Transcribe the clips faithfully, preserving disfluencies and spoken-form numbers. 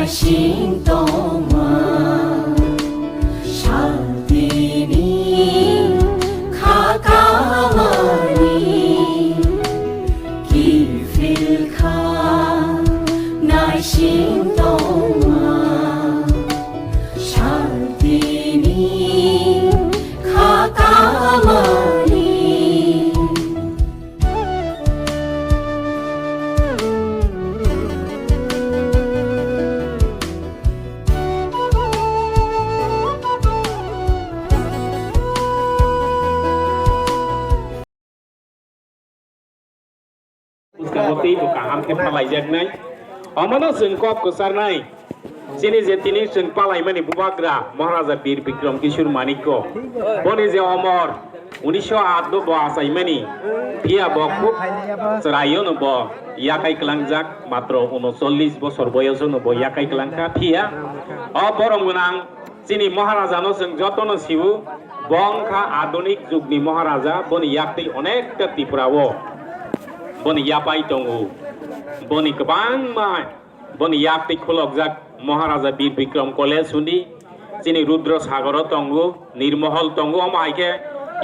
Sing tongma, shaltini kha kamani kiphil kha, naising tongma, shaltini kha kamani. Bwskango teibo kaham khe phalaijaknai. Omono chwng kok kwcharnai. Chini je tini chwng palaimani bubagra Maharaja Bir Bikram Kishore Manikya, boni je omor, unisho aat bo bo achaimani, phiya bo khub chwraiyano bo yakai kwlangjak, matro unocholish bosor boyosono bo yakai kwlangkha, phiya o borom gwnang chini Maharajano chwng jotono sio, bo wngkha adunik jugni Maharaja, boni yaktwi onekta Tripura o boni yapai tongo, boni kwbangma Boni yaktwi khulokjak Maharaja Bir Bikram College hwnwi chini Rudra Sagoro tongo, Nirmohol tongo, omo hai khe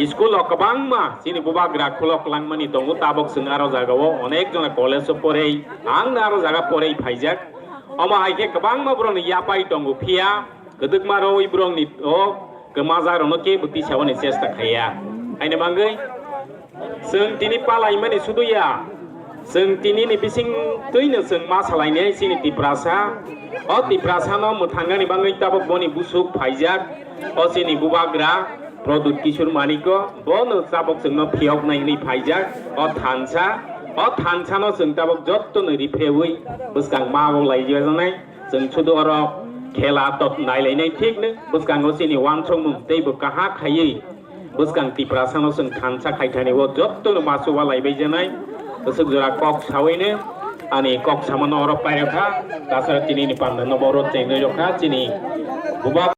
school o kwbangma chini bubagra khulok langmani tongo. Tabok chwng aro jagao onek jona college o porei, ang no aro jaga porei phaijak. Omo hai khe kwbangma borokni yapai tongo, phiya kwdwkma rwui borokni o kwmajakrokno kebo tisaoni chesta khaiya. Haini bagwi chwng tini palaimani sudu ya, chwng tinini bisingtwino chwng ma salainai chini Tiprasa. O Tiprasano mwthangani bagwi tabok boni busuk phaijak, o chini bubagra Pradyut Kishore Manikya, bono tabok chwngno phiyoknai hwnwi phaijak o thansa. O thansano chwng tabok jottono ripheui bwskang ma laijak janai. Chwng sudu oro khela tok nailainai thik no, bwskango chini uansukmung teibo kaha khaiwi bwskang Tiprasano chwng thansa khaithani o jottono ma chuba laibai janai. Bwswk jora kok sawi no ani kok samano oro pairokha, tasara chini ni panda no bo oro chengnwi rokha chini buba.